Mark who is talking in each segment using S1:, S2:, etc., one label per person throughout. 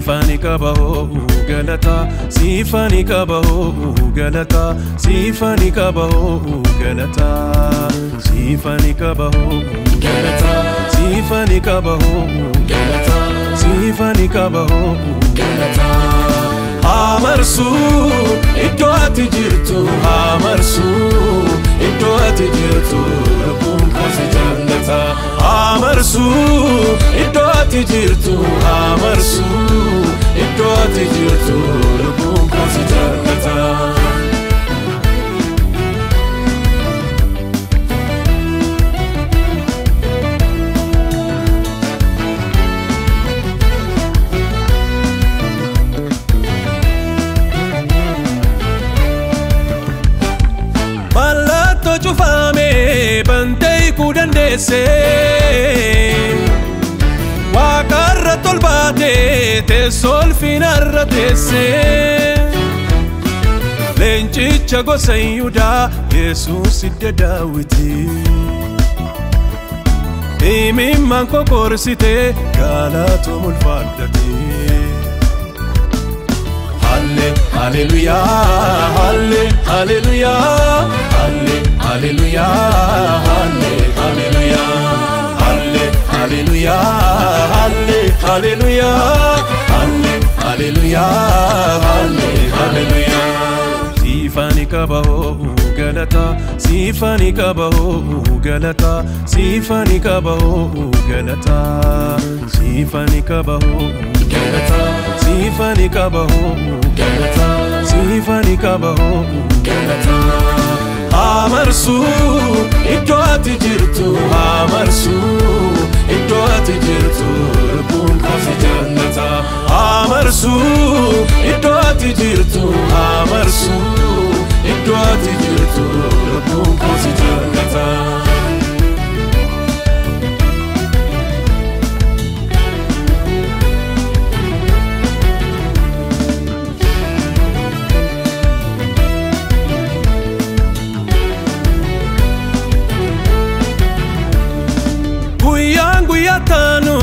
S1: Siifani qaba hoo galata, siifani qaba hoo galata, siifani qaba hoo galata, siifani qaba hoo galata, siifani qaba hoo galata, siifani qaba hoo galata. Amarsu iddoo ati jirtu, amarsu iddoo ati jirtu, lubbuun koo si jaallata. Amarsu iddoo ati jirtu, amarsu iddoo ati jirtu, lubbuun koo si jaallata. Mallattoo cufame bantee hiikuu dandeesse, Waaqarra tolbaatee teessoo ulfinarra teesse. Leencicha gosa Yihudaa Yesuus hidda Daawiti. Imimmaan kokorsite galatoom ulfaadhate. Halle haleluyaa, halle haleluyaa, halle haleluyaa, halle haleluyaa, halle haleluyaa, halle haleluyaa, halle haleluyaa, halle haleluyaa. Siifani qaba hoo galata, siifani qaba hoo galata, siifani qaba hoo galata, siifani qaba hoo galata, siifani qaba hoo galata, siifani qaba hoo galata. Amarsu iddoo ati jirtu, amarsu iddoo ati jirtu, lubbuun koo si jaallata. Amarsu iddoo ati jirtu, amarsu iddoo ati jirtu, lubbuun koo si jaallata. Guyyaan guyyaa taanu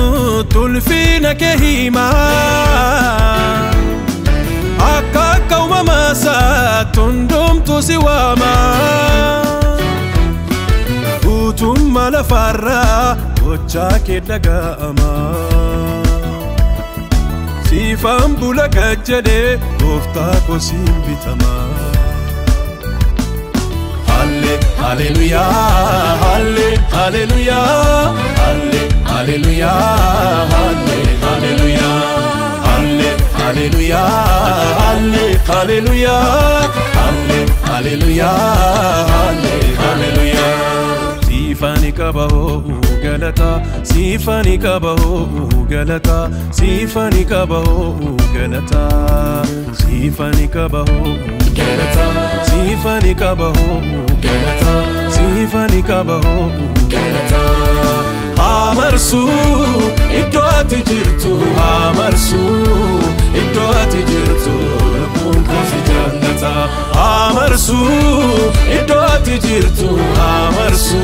S1: tulfiina kee himaa, akka akka uumamaa isaatti hundumtuu si waama. Guutummaa lafaarraa gochaa kee dhaga'ama. Siifan bula kan jedhee gooftaa koo siin bitama. Halle haleluyaa, halle haleluyaa, halle haleluyaa, halle haleluyaa, halle haleluyaa, halle haleluyaa, halle haleluyaa, halle haleluyaa. Siifani qaba hoo galata, siifani qaba hoo galata, siifani qaba hoo galata, siifani qaba hoo galata, siifani qaba hoo galata, siifani qaba hoo galata. Amarsu iddoo ati jirtu, amarsu iddoo ati jirtu, lubbuun koo si jaallata. Amarsu iddoo ati jirtu, amarsu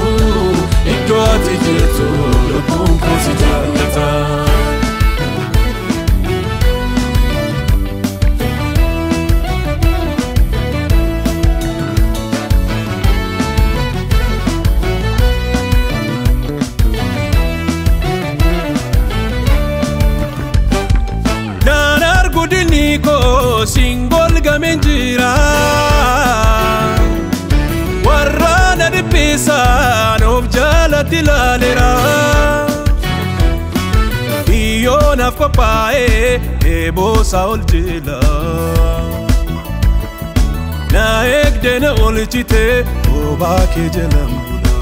S1: iddoo ati jirtu, lubbuun koo si jaallata. Naan argu dinni koo siin golgameen jira, warra na dhiphisan of jalatti ilaaleera. Biyyoo naaf qophaa'ee eeboosaa ol jila. Na eegdee na oolchite bobaa kee jalaan bula.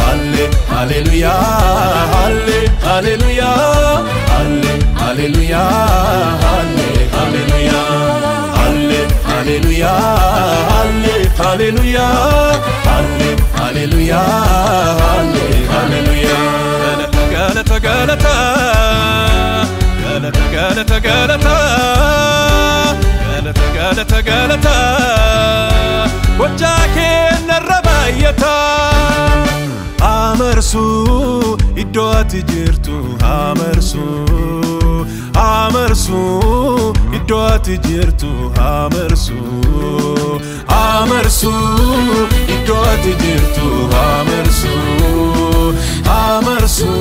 S1: Halle haleluyaa, halle haleluyaa, halle haleluyaa, halle haleluyaa, halle haleluyaa, halle haleluyaa, halle haleluyaa, halle haleluyaa. Galata galata galata, galata galata galata, galata galata, gochaa kee narra baay'ata. Amarsu iddoo iddoo ati jirtu haa marsu, haa marsu, iddoo ati jirtu haa marsu, haa marsu, iddoo ati jirtu haa marsu, haa marsu.